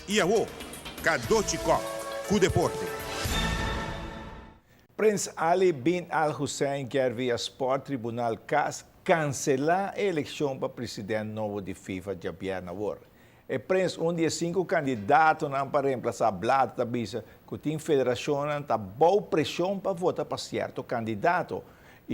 I awo, Cadochi Kock ku deporte. Prins Ali bin Al Hussein kier via Sport Tribunal cas cancela e eleccion pa president nobo di FIFA djabièrnè awor. E prins, un di e sinku kandidatonan pa reemplasá Blatter ta bisa ku tin federashonnan ta bou preshon pa vota pa sierto kandidato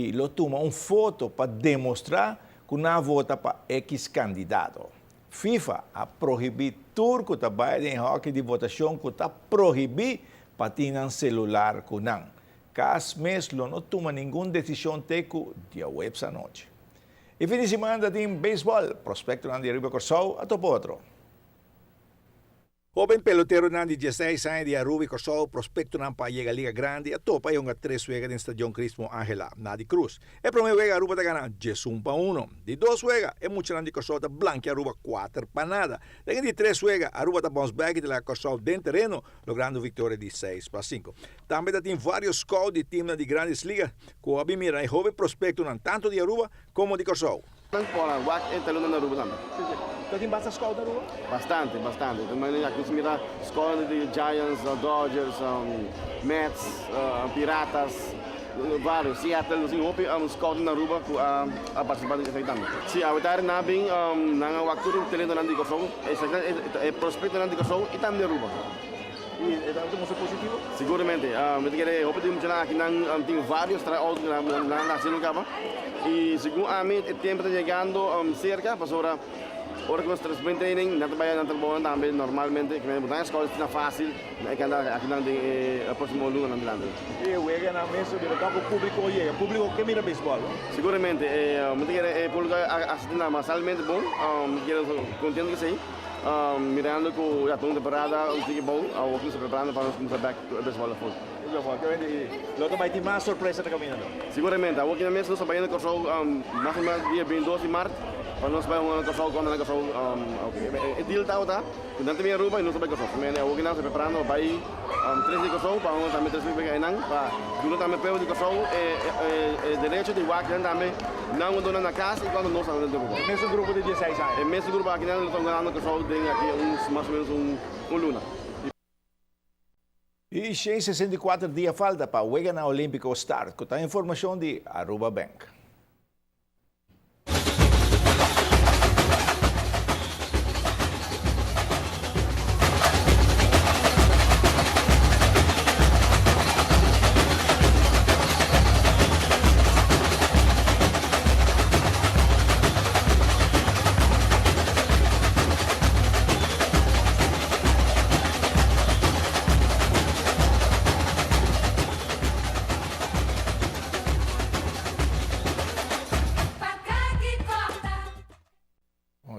i lo tuma un foto pa demostrá ku nan a vota pa ekis kandidato. FIFA a prohibí tur ku ta bai den e hòki di votashon ku ta prohibí pa tin nan selular ku nan. Kas mes lo no tuma ningun desishon te ku diahuebs anochi. E fin di siman ta tin beisbòl, prospektonan di Aruba Kòrsou a topa otro. Hóben peloteronan di dieseis aña di Aruba i Kòrsou, prospektonan pa yega Liga Grandi, a topa i hunga tres wega den Stadion Crismo Angela, na di Cruz. E promé wega Aruba ta gana 11-1. Di dos wega, e muchanan di Kòrsou ta blankia Aruba 4-0. Den e di tres wega, Aruba ta bounce back i ta laga Kòrsou den tereno, logrando viktoria di 6-5. Tambe ta tin varios scout di teamnan di Grandes Ligas cu a bin mira e hoben prospectonan tanto di Aruba como di Corsou. Nan por a wak e talonnan na Aruba tambe. Si, si. Ta tin basta scout na Aruba? Bastante, bastante. Ta manera aki nos mira scout di Giants, Dodgers, Mets, Piratas, varios. Seattle, nos tin hopi scout na Aruba cu a participa den esaki tambe. Si, awe tardi nan a bin, nan a wak tur e talentonan di Corsou, e prospectonan di Corsou y tambe di Aruba. I e ta mustra positivo? Siguramente. Mi ta kere hopi di muchanan aki nan tin varios try out ku nan a hasi kaba. I segun ami e tempu ta yegando serka pasobra ora ku nos ta spring training nan ta bai nan trabounan tambe normalmente. Ku nan e skol asina fasil nan e kanda aki nan den e proksimo lunanan dilanti. I e weganan mes ta bira tok ku publiko yega. Publiko ke mira beisbòl no? Siguramente. Mi ta kere e publiko a asisti nan masalmente bon. Mi ta kere kontento ku esei. Mirando cu ya ta un temporada un tiki bon, awor nos ta preparando pa nos cuminsa bek cu e baseball afo. Lo ta bay tin mas sorpresa ta caminda no? Siguramente, awor kina mes nos ta bayendo Corsou mas o menos dia 22 di mart pa nos bay hunga na Corsou contra na Corsou. E deal tabata cu nan ta bin Aruba y nos ta bay Corsou. Awor kina nos ta preparando pa bay tres di Corsou pa hunga tambe tres di einan pa duna tambe pueblo di Corsou e derecho di wak nan tambe nan duna na cas y cuando nos ta hunga den Aruba. E mesun grupo di dieseis aña. E mesun grupo aki nan lo ta hungando Corsou den aki un mas o menos un luna. Y 164 dia falta pa Weganan Olimpico start cu ta informacion di Aruba Bank.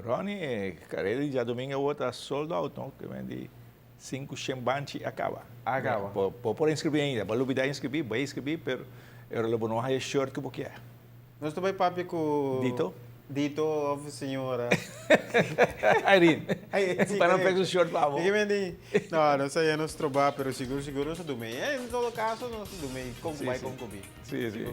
Ronnie, e carrera di djadomingo awor ta sold out, no? Ke men di sinku shen banchi a caba. A caba. Bo bo por inscribi ainda. Bo lubida inscribi, bai inscribi, pero e ora lo bo no haya shirt ku bo kier. Nos ta bai papia ku. Dito. Dito of señora. Irene. Pa nan pek su shirt pa bo. Diki men di, no, nos a nos troba, pero sigur sigur nos a duma ei. En todo caso nos a duma ei kon ku bai kon ku bi. Si, si.